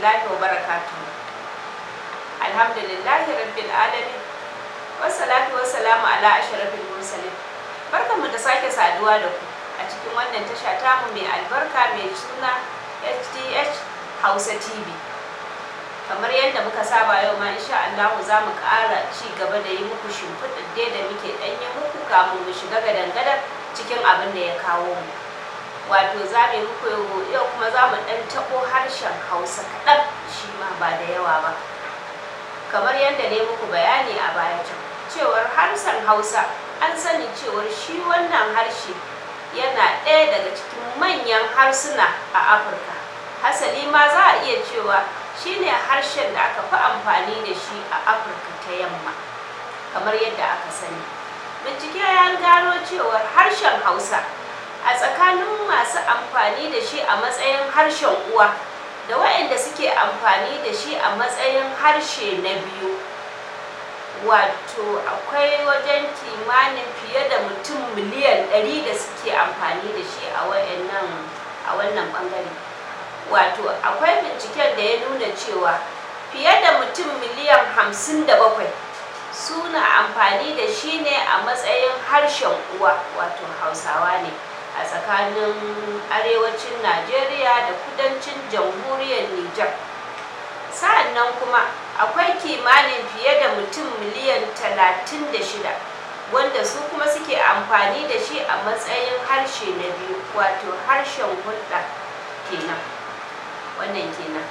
Rahmatullahi wa barakatuhu. Alhamdulillahi rabbil alamin. Wassalatu wassalamu ala ashrafil mursalin. Barkanmu da sake saduwa da ku a cikin wannan tasha tamu mai albarka mai suna HDH Hausa TV. Kamar yadda muka saba, yau ma insha Allah za mu ƙara ci gaba da yi muku shimfiɗar dai da muke ɗanye muku kamun mu shiga gadan-gadan cikin abin da ya kawo mu. Wato za mu yi muku yau kuma za mu ɗan taɓo harshen Hausa kaɗan, shi ma ba da yawa ba. Kamar yadda ne muku bayani a baya can cewar harshen Hausa, an sani cewar shi wannan harshe yana ɗaya daga cikin manyan harsuna a Afirka. Hasali ma za a iya cewa shine harshen da aka fi amfani da shi a Afirka ta Yamma. Kamar yadda aka sani, bincike ya gano cewar harshen Hausa a tsakanin masu amfani da shi a matsayin harshen uwa da waɗanda suke amfani da shi a matsayin harshe na biyu, wato akwai wajen kimanin fiye da mutum miliyan 100 da suke amfani da shi a wannan bangare. Wato akwai binciken da ya nuna cewa fiye da mutum miliyan 57 suna amfani da shi ne a matsayin harshen uwa, wato Hausawa ne a tsakanin arewacin Najeriya da kudancin Jamhuriyar Nijar. Sa'annan kuma akwai kimanin fiye da mutum miliyan 36 wanda su kuma suke amfani da shi a matsayin harshe na biyu, wato harshen hulɗa kenan. Wannan kenan.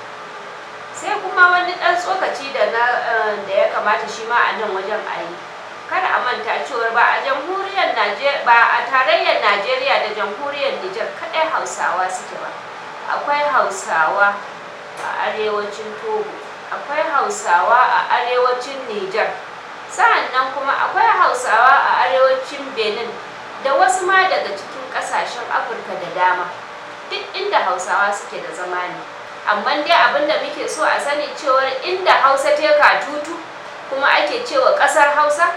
Sai kuma wani ɗan tsokaci da ya kamata shi ma a nan wajen a yi. Kada a manta cewar ba a tarayyar Najeriya da Jamhuriyar Nijar kaɗai Hausawa suke ba. Akwai Hausawa a arewacin Togo, akwai Hausawa a arewacin Nijar, sa'annan kuma akwai Hausawa a arewacin Benin da wasu ma daga cikin ƙasashen Afirka da dama. Duk inda Hausawa suke da zama ne. Amma dai abin da muke so a sani cewar inda Hausa ta katutu kuma ake cewa ƙasar Hausa,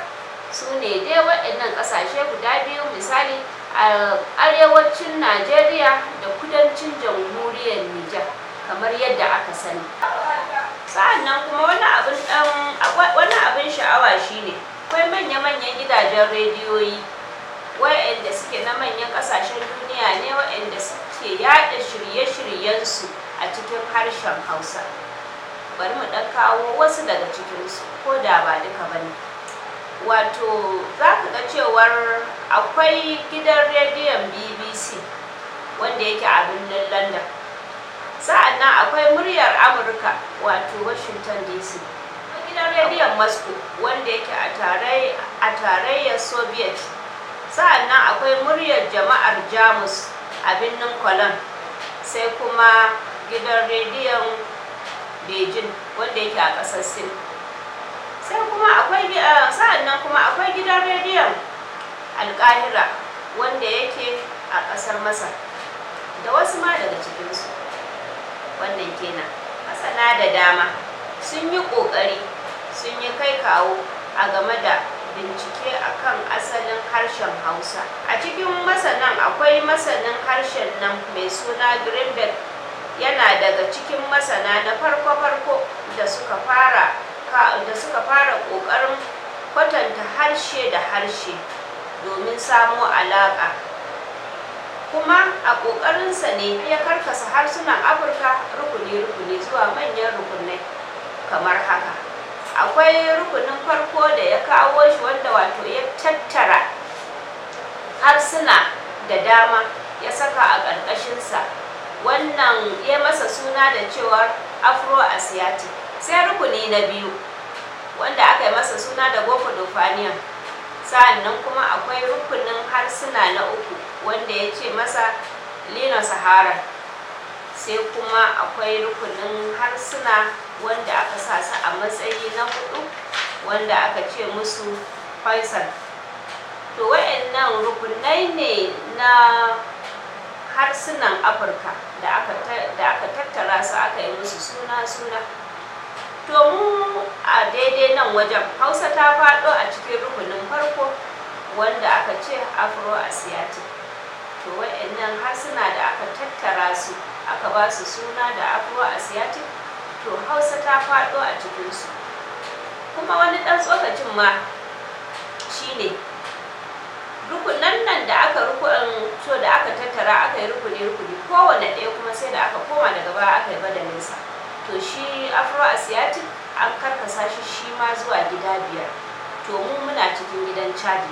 su ne dai waɗannan ƙasashe guda biyu, misali a arewacin Najeriya da kudancin Jamhuriyar Nijar, kamar yadda aka sani. Sa'annan kuma wani abin sha'awa shine akwai manya-manyan gidajen rediyoyi waɗanda suke na manyan ƙasashen duniya ne, waɗanda suke yaɗa shirye-shiryensu a cikin harshen Hausa. Bari mu ɗan kawo wasu daga cikinsu, ko da ba duka ba ne. Wato za ka ga cewar akwai gidan rediyon BBC wanda yake a birnin London. Sa'annan akwai Muryar Amurka, wato Washington DC. Gidan rediyon Moscow wanda yake a tarayyar Soviet. Sa'annan akwai Muryar Jama'ar Jamus a birnin Cologne. Sai kuma gidan rediyon Beijing wanda yake a ƙasar Sin. Sai kuma akwai Sa'annan kuma akwai gidan rediyon Alƙahira wanda yake a ƙasar Masar, da wasu ma daga cikinsu. Wannan kenan. Masana da dama sun yi ƙoƙari, sun yi kai kawo a game da bincike akan asalin harshen Hausa. A cikin masanan akwai masanin harshen nan mai suna Greenberg. Yana daga cikin masana na farko-farko da suka fara ƙoƙarin kwatanta harshe da harshe domin samo alaƙa. Kuma a ƙoƙarinsa ne ya karkasa harsunan Afirka rukuni-rukuni zuwa manyan rukunai kamar haka. Akwai rukunin farko da ya kawo shi, wanda wato ya tattara harsuna da dama ya saka a ƙarƙashinsa. Wannan ya masa suna da cewar Afro-Asiatic. Sai rukuni na biyu wanda aka yi masa suna da Boko-Dofanian. Sa'annan kuma akwai rukunin harsuna na uku wanda ya ce masa Lino Sahara. Sai kuma akwai rukunin harsuna wanda aka sa su a matsayi na hudu, wanda aka ce musu Khoisan. To, wa'annan rukunai ne na harsunan Afirka da aka tattara su aka yi musu suna-suna. To, mu a daidai nan wajen, Hausa ta faɗo a cikin rukunin farko wanda aka ce Afro-Asiatic. To, wa'annan harsuna da aka tattara su aka ba su suna da Afro-Asiatic. To Hausa ta faɗo a cikinsu. Kuma wani ɗan tsokacin ma shine rukunan nan da aka rukun da aka tattara aka yi rukuni rukuni, kowane ɗaya kuma sai da aka koma daga baya aka yi badalinsa. To shi Afro Asiatic an karkasa shi shi ma zuwa gida biyar. To mu muna cikin gidan Chadi,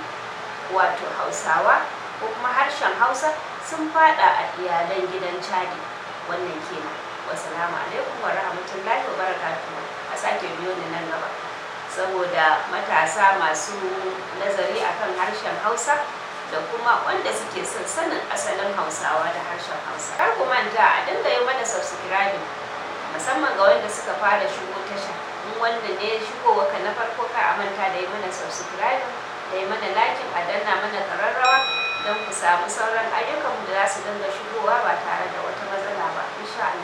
wato Hausawa ko kuma harshen Hausa sun fada a iyalan gidan Chadi. Wannan kenan. Wasalamu alaikum wa rahmatullahi wa barakatuhu. A sake biyo ni nan gaba, saboda matasa masu nazari akan harshen Hausa da kuma wanda suke son sanin asalin Hausawa da harshen Hausa. Kar ku manta a dinga yi mana subscribing, musamman ga wanda suka fara shigo tasha. In wanda ne shigowa ka na farko, kar a manta da yi mana subscribing, da yi mana liking, a danna mana kararrawa don ku samu sauran ayyukanmu da za su dinga shigowa ba tare da wata matsala ba, insha Allah.